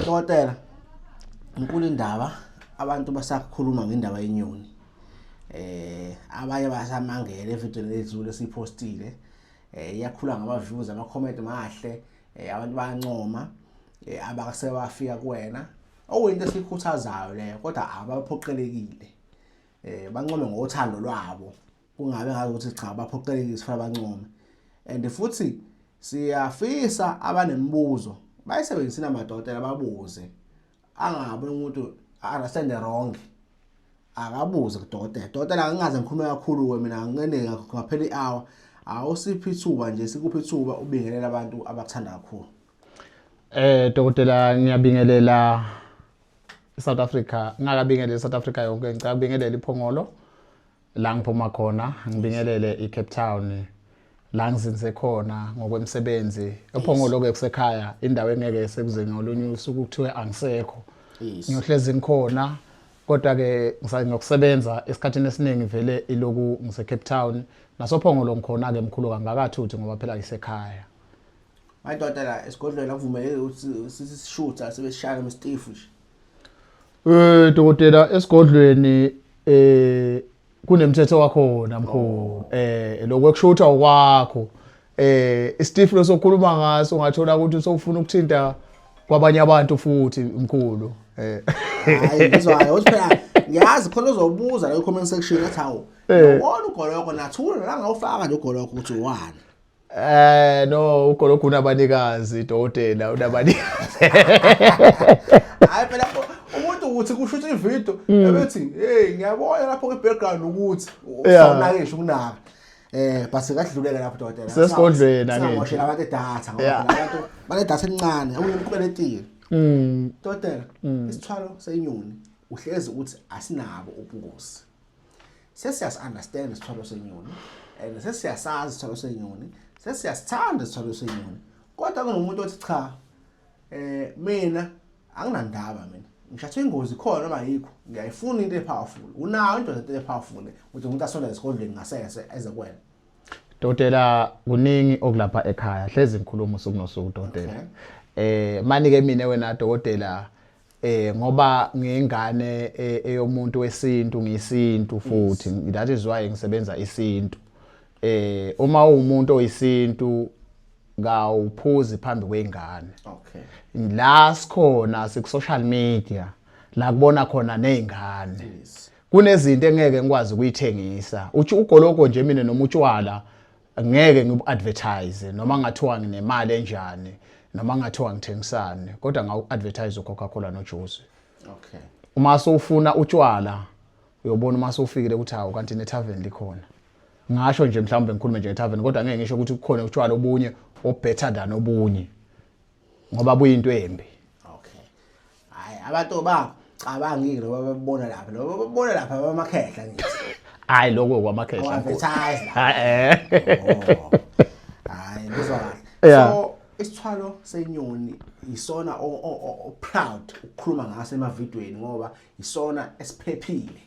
Dokotela, inkulu indaba, abantu basakhuluma ngendaba yenyoni. Abanye basamangele evidweni lethu esiphostile. Iyakhula ngama views, ama comment mahle, abantu bayancoma, abakase bafika kuwena. Okuyinto esikhuthazayo leyo, kodwa abaphoqelekile. Bancome ngothando lwabo. Kungabe ngazi ukuthi cha, baphoqelekile sifuna bancome. And futhi siyafisa abanemibuzo bayisebenzise namadokotela babuze, angabi umuntu understand wrong, akabuze kudokotela. Dokotela, angingaze ngikhulume kakhulu ke mina, ngene ngaphela i-hour. Awusiphi ithuba nje, sikuphi ithuba ubingelela abantu abakuthanda kakhulu. Dokotela, ngiyabingelela South Africa, ngakabingelela South Africa yonke, ngicela kubingelela iPhongolo la ngiphuma khona, ngibingelele iCape Town la ngizinze khona ngokwemsebenzi. EPhongolo ke kusekhaya, indawo engeke sekuze ngolunye usuku kuthiwe angisekho. Ngiyohlezi ngikhona, kodwa ke ngisakusebenza esikhathini esiningi vele iloku ngise Cape Town nasoPhongolo ngikhona ke, mkhulu, kangakathuthi ngoba phela isekhaya. Madokotela, esigodlweni akuvumeleki ukuthi sisishutha sebesishaya noma nje? Dokotela, esigodlweni kunemithetho wakhona, mkhulu. Lokho ekushutha okwakho. Istifu losokhuluma ngaso ungathola ukuthi usofuna ukuthinta kwabanye abantu futhi, mkhulu. Hayi, ngizwayo ukuthi phela ngiyazi khona uzobuza la comment section athi, "Hawu, yabona ugoloko nathula la ngawufaka nje ugoloko ukuthi wani?" No, ugoloko unabanikazi, dokotela, unabanikazi. Hayi phela, umuntu ukuthi kusho ukuthi ivideo ebethi, "Hey, ngiyabona lapho kwi background ukuthi usawunakisha ukunaka." But sekadluleka lapho, dokotela. Sesigodlweni, angithi. Singamoshela abantu edatha ngoba phela abantu bane data encane, awunemkweletile. Dokotela, isithwalo senyoni uhlezi uthi asinabo ubungozi. Sesiyas understand isithwalo senyoni and sesiyasazi isithwalo senyoni, sesiyasithanda isithwalo senyoni. Kodwa kunomuntu othi, "Cha, mina anginandaba, mina ngishathwe ingozi khona noma ayikho, ngiyayifuna into epowerful." Unayo into epowerful ukuthi umuntu asondele esigodlweni ngasese eze kuwena? Dokotela, kuningi okulapha ekhaya, hlezi ngikhuluma usuku nosuku, dokotela. Mani ke mina wena, dokotela, ngoba ngiyingane eyomuntu wesintu, ngiyisintu futhi, that is why ngisebenza isintu. Uma uwumuntu oyisintu kawuphuzi phambi kwengane. La sikhona siku social media la kubona khona nezingane. Kunezinto engeke ngikwazi ukuyithengisa. Uthi ugoloko nje mina noma utshwala ngeke ngibu-advertise noma ngathiwa nginemali enjani noma ngathiwa ngithengisane, kodwa ngawu-advertise uCoca-Cola nojuice. Uma sowufuna utshwala uyobona uma sowufikile ukuthi hawu, kanti ne-tavern likhona. Ngasho nje mhlawumbe ngikhulume nje nge-tavern, kodwa ngeke ngisho ukuthi kukhona utshwala obunye o-better than obunye ngoba buyinto embi. Okay, hayi, abantu bacabangile ngoba babona lapha, ngoba babona lapha abamakhehla, ngithi. Hayi, lokho kwamakhehla. Advertise la. Hayi. Oh. Hayi, ngizwa kahle. So isithwalo senyoni isona o proud ukukhuluma ngaso emavidweni ngoba isona esiphephile.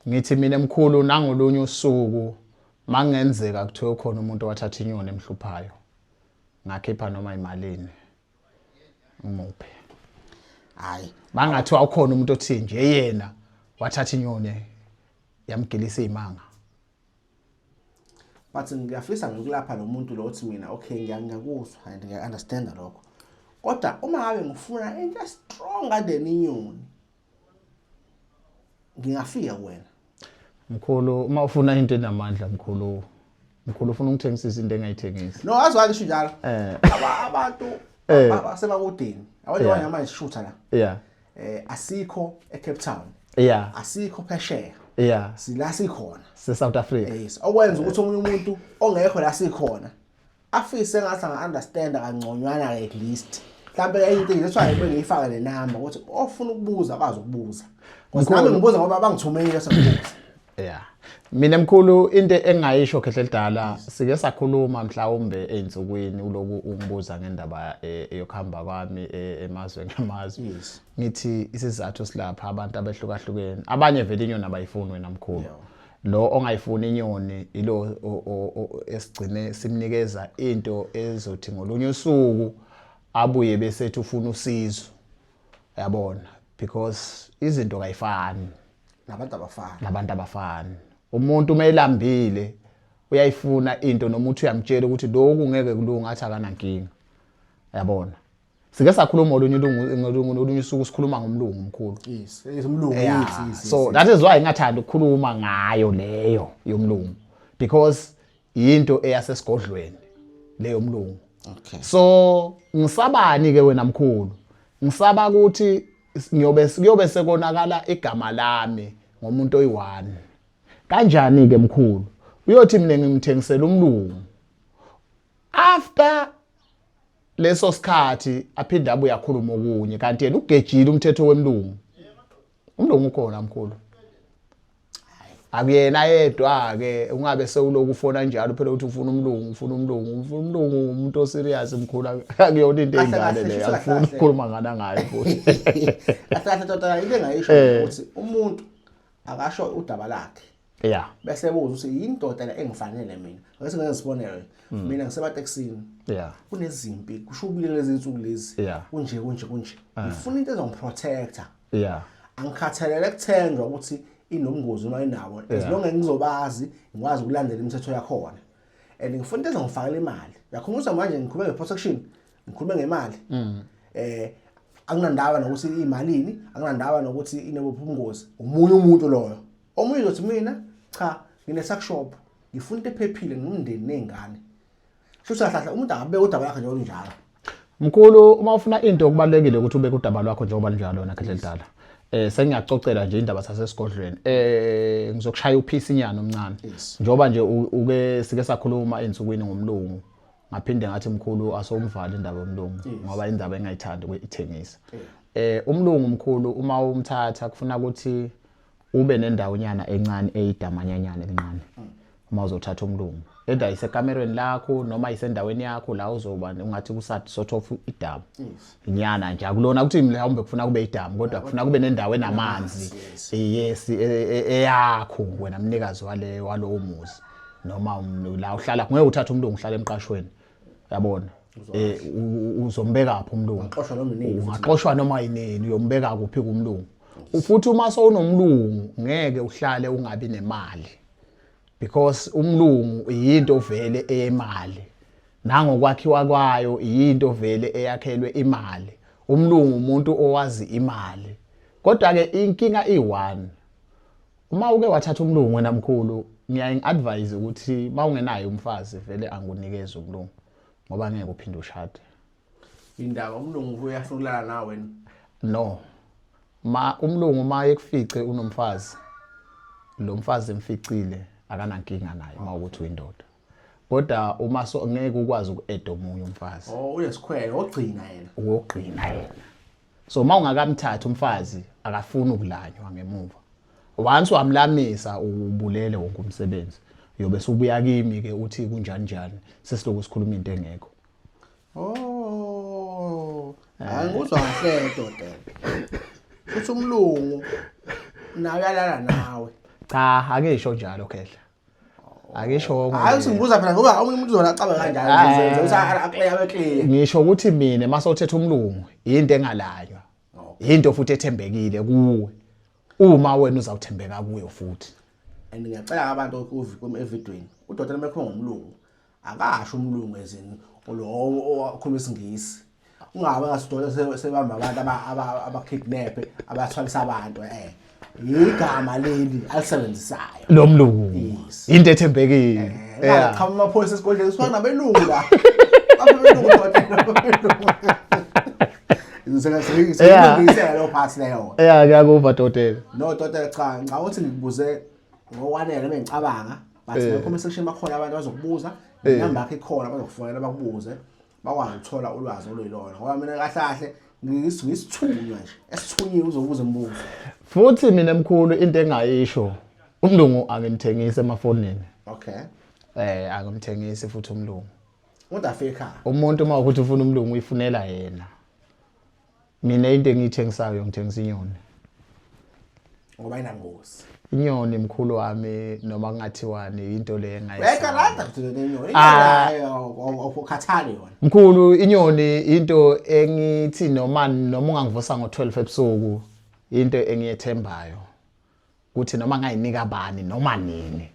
Ngithi mina, mkhulu, nangolunye usuku mangenzeka kuthiwe khona umuntu owathatha inyoni emhluphayo, ngakhipha noma imalini ngimuphe. Hayi. Bangathiwa ukhona umuntu othi nje yena wathatha inyoni yamgilisa izimanga. But ngiyafisa ngokulapha lo muntu lo othi, "Mina, okay, ngiyakuzwa and ngiya-understanda lokho, kodwa uma ngabe ngifuna into stronger than inyoni, ngingafika kuwena?" Mkhulu, uma ufuna into enamandla, mkhulu, mkhulu, ufuna ungithengisisa into engayithengisi. No, azi ngisho njalo. Abantu basemakudeni, abantu abanye sishutha la. Asikho eCape Town. Asikho phesheya. Sila sikhona. Se South Africa. Yes, okwenza ukuthi omunye umuntu ongekho la sikhona afise ngathi anga-understanda kangconywana at least mhlawumbe enye into. That's why bengiyifaka le number ukuthi ofuna ukubuza akwazi ukubuza, because nami ngibuza ngoba bangithumele sengibuza. Yeah. Mina, mkhulu, into engayisho, khehle lidala, sike sakhuluma mhlawumbe einsukwini uloku ungibuza ngendaba eyokuhamba kwami emazwe ngamazwe. Ngithi isizathu silapha abantu abehlukahlukene. Abanye vele inyoni abayifuni, wena mkhulu. Lo ongayifuni inyoni ilo esigcine simnikeza into ezothi ngolunye usuku abuye bese ethi ufuna usizo. Yabona, because izinto kayifani. Nabantu abafani. Nabantu abafani. Umuntu uma elambile uyayifuna into noma uthi uyamtshela ukuthi lokhu ngeke kulunga athi akanankinga. Yabona. Sike sakhuluma olunye ilungu ngolunye usuku sikhuluma ngomlungu mkhulu. Yes, umlungu yes, yes. So that is why ngingathanda ukukhuluma ngayo leyo yomlungu because yinto eyasesigodlweni leyo mlungu. Okay. So ngisabani ke wena mkhulu? Ngisaba ukuthi ngiyobe kuyobe sekonakala igama lami ngomuntu oyi-one. Kanjani ke mkhulu? Uyothi mina ngimthengisela umlungu. After leso sikhathi aphinde abuye akhuluma okunye kanti yena ugejile umthetho wemlungu. Umlungu ukhona mkhulu. Akuyena yedwa ke ungabe sewuloku ufona njalo phela ukuthi ufuna umlungu ufuna umlungu ufuna umlungu umuntu oserious mkhulu akuyona into engane leyo akufuni ukukhuluma ngana ngayo futhi. Kahle kahle tata into engayisho ukuthi umuntu akasho udaba lakhe. Yeah. Bese buza ukuthi yindoda la engifanele mina. Ake singenze isibonelo. Mina ngisematekisini. Yeah. Kunezimpi kushubile lezi insuku lezi. Kunje kunje kunje. Ngifuna into ezongiprotector. Yeah. Angikhathalele kuthenjwa ukuthi inobungozi noma inawo. As long as ngizobazi ngikwazi ukulandela imithetho yakhona. And ngifuna into ezongifakela imali. Uyakhumbula manje ngikhulume ngeprotection, ngikhulume ngemali. Akunandaba nokuthi imalini, akunandaba nokuthi inobuphi ubungozi. Umunye umuntu loyo. Omunye uzothi mina cha ngine sack shop, ngifuna into ephephile ngomndeni nezingane. Shuthi kahle umuntu akabeke udaba lakhe nje olunjalo. Mkhulu uma ufuna into kubalekile ukuthi ubeke udaba lwakho njengoba lunjalo wena Khehla Lidala. Sengiyacocela nje indaba sasesigodlweni. Ngizokushaya uphisi inyana omncane. Njengoba nje uke sike sakhuluma ensukwini ngomlungu. Ngaphinde ngathi mkhulu asomvala indaba yomlungu ngoba indaba engayithandi ukuyithengisa. Umlungu mkhulu uma umthatha kufuna ukuthi ube nendawo nyana encane eyidamanyanyana elincane. Uma uzothatha umlungu either isekamerweni lakho noma isendaweni yakho la uzoba ungathi kusa sort of idamu inyana nje akulona ukuthi mhlawumbe kufuna kube idamu kodwa kufuna kube nendawo enamanzi yes eyakho wena mnikazi wale walowo muzi noma la uhlala ngeke uthathe umlungu uhlale emqashweni yabona uzombeka phi umlungu ungaxoshwa noma yinini uyombeka kuphi kumlungu futhi uma sewunomlungu ngeke uhlale ungabi nemali because umlungu yinto vele eyemali nangokwakhiwa kwayo yinto vele eyakhelwe imali umlungu umuntu owazi imali kodwa ke inkinga i1 uma uke wathatha umlungu wena mkhulu ngiyaye ngi-advise ukuthi uma ungenayo umfazi vele angunikeze umlungu ngoba ngeke uphinde ushade. Indaba umlungu uyafuna ukulala nawe wena? No. Ma umlungu uma ekufice unomfazi lo mfazi emficile akanankinga naye uma ukuthi uyindoda. Kodwa uma so ngeke ukwazi uku-add omunye umfazi. Oh uyesikhwele ogcina yena. Wogcina yena. So uma ungakamthathi umfazi akafuni ukulanywa ngemuva. Once wamlamisa ubulele wonke umsebenzi. Uyobe subuya kimi ke uthi kunjani njani sesiloku sikhuluma into engekho. Oh, angikuzwa kahle doda. Futhi umlungu nawe uyalala nawe. Cha, akisho njalo khehla. Akisho. Hayi usingibuza phela ngoba omunye umuntu uzona acaba kanjani nje ukuthi akleya abekleya. Ngisho ukuthi mina mase uthetha umlungu into engalanywa. Into futhi ethembekile kuwe. Uma wena uzawuthembeka kuyo futhi. And ngiyacela abantu evidweni. Udokotela mekho ngomlungu. Akasho umlungu ezini lo okhuluma isingisi. Ungabe ngasidokotela sebamba abantu abakidnap abathwalisa abantu Igama leli alisebenzisayo. Lo mlungu. Into ethembekile. Yeah. Cha amaphoyisa esigodleni sifana nabelungu la. Abelungu dokotela. Ngisengasiyilungisela lo phasi leyo. Yeah, ngiyakuva dokotela. No dokotela cha, ngicabanga ukuthi ngikubuze ngokwanele bengicabanga but ne comment section bakhona abantu abazokubuza, inamba yakho ikhona bazokufonela bakubuze. Bakwazi ukuthola ulwazi oluyilona ngoba mina kahle kahle ngisithunywa nje esithunyiwe uzobuza imibuzo. Futhi mina mkhulu into engayisho umlungu angimthengisi emafonini. Okay. Angimthengisi futhi umlungu. Umuntu afike ekhaya. Umuntu uma ukuthi ufuna umlungu uyifunela yena. Mina into engiyithengisayo ngithengisa inyoni. Ngoba ayinangozi. Inyoni mkhulu wami noma kungathiwani into le engayisabi. Uyayikarada futhi le nyoni. Ah. Awukhathali yona. Mkhulu inyoni into engithi noma noma ungangivusa ngo12 ebusuku into engiyethembayo ukuthi noma ngayinika bani noma nini.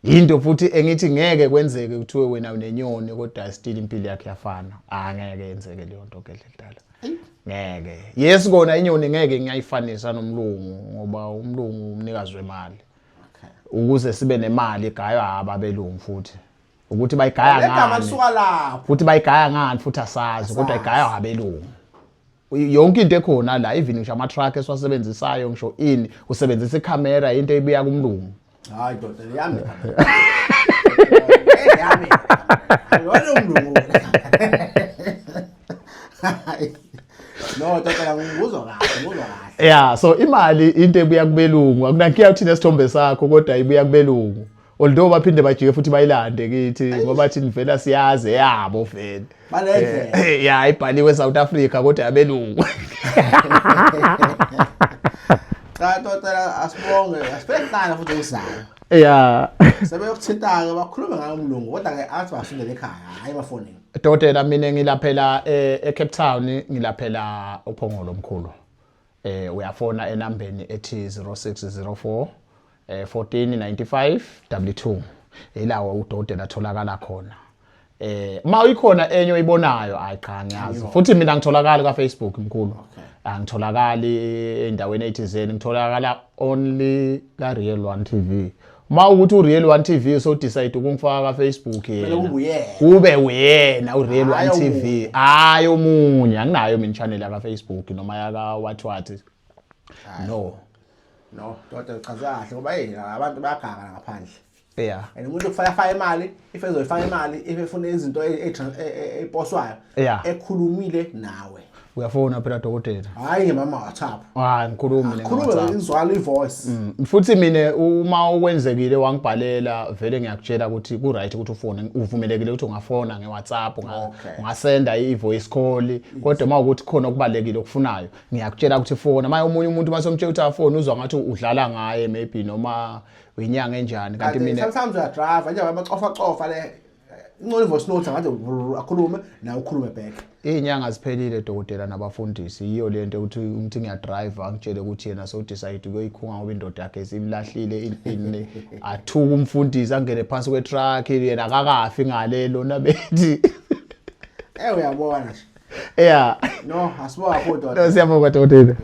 Into futhi engithi ngeke kwenzeke kuthiwe wena unenyoni kodwa still impilo yakhe yafana. Angeke yenzeke leyo nto gedle dala. Ngeke. Yes kona inyoni ngeke ngiyayifanisa nomlungu ngoba umlungu umnikazi wemali. Ukuze sibe nemali igaywa ababelungu futhi. Ukuthi bayigaya ngani. Legama lisuka lapho. Futhi bayigaya ngani futhi asazi kodwa igaywa abelungu. Yonke into ekhona la even ngisho ama truck esiwasebenzisayo ngisho ini usebenzisa ikhamera into ebuya kumlungu. Hayi doda leyami. Yami. Ayona umlungu. No doda ngikuzwa kahle, ngikuzwa kahle. Yeah, so imali into ebuya kubelungu. Akunankinga uthina isithombe sakho kodwa ibuya kubelungu. Although baphinde bajike futhi bayilande kithi ngoba thina vele siyazi eyabo vele. Balendlela. Yeah, ibhaliwe eSouth Africa kodwa yabelungu. Cha totela asibonge, asibhekana futhi okuzayo. Yeah. Sebeyokuthinta-ke bakhulume ngayo umlungu kodwa ke athi basondele ekhaya hhayi emafonini. Dokotela mina ngilaphela eCape Town ngilaphela uPhongolo omkhulu. Uyafona enambeni ethi 0604 1495 W2. Ilawo udokotela atholakala khona. Ma ikhona enye oyibonayo hayi cha ngiyazi. Futhi mina ngitholakala ka Facebook mkhulu. Angitholakali endaweni ethizeni ngitholakala only ka Real One TV. Ma ukuthi u Real One TV so decide ukungifaka ka Facebook yena. Kube uyena u Real One TV. Hayi omunye anginayo mina channel yaka Facebook noma yaka what what. No. No, doda uchaze kahle ngoba hey abantu bayaganga ngaphandle. Yeah. And umuntu kufanele afake imali, if ezoyifaka imali, if efuna izinto eposwayo, ekhulumile nawe. Uyafona phela dokotela. Hayi mama WhatsApp. Hayi ngikhulumi mina. Khuluma izwala ivoice. Futhi mina uma okwenzekile wangibhalela vele ngiyakutshela ukuthi ku right ukuthi ufone uvumelekile ukuthi ungafona ngeWhatsApp ungasenda i-voice call kodwa uma ukuthi khona okubalekile okufunayo ngiyakutshela ukuthi fona. Manje omunye umuntu mase umtshela ukuthi afone uzwa ngathi udlala ngaye maybe noma uyinyanga enjani kanti mina sometimes uyadrive nje abacofa cofa le ingcono voice note ngathi akhulume nawe ukhulume back. Izinyanga ziphelile dokotela nabafundisi yiyo lento ukuthi umuntu ngiyadrive angitshele ukuthi yena so decide ukuyoyikhunga ngoba indoda yakhe isimlahlile ini athuka umfundisi angene phansi kwe truck yena akakafi ngale lona bethi uyabona nje. Yeah. No, asibonga kakhulu dokotela. No, siyabonga dokotela.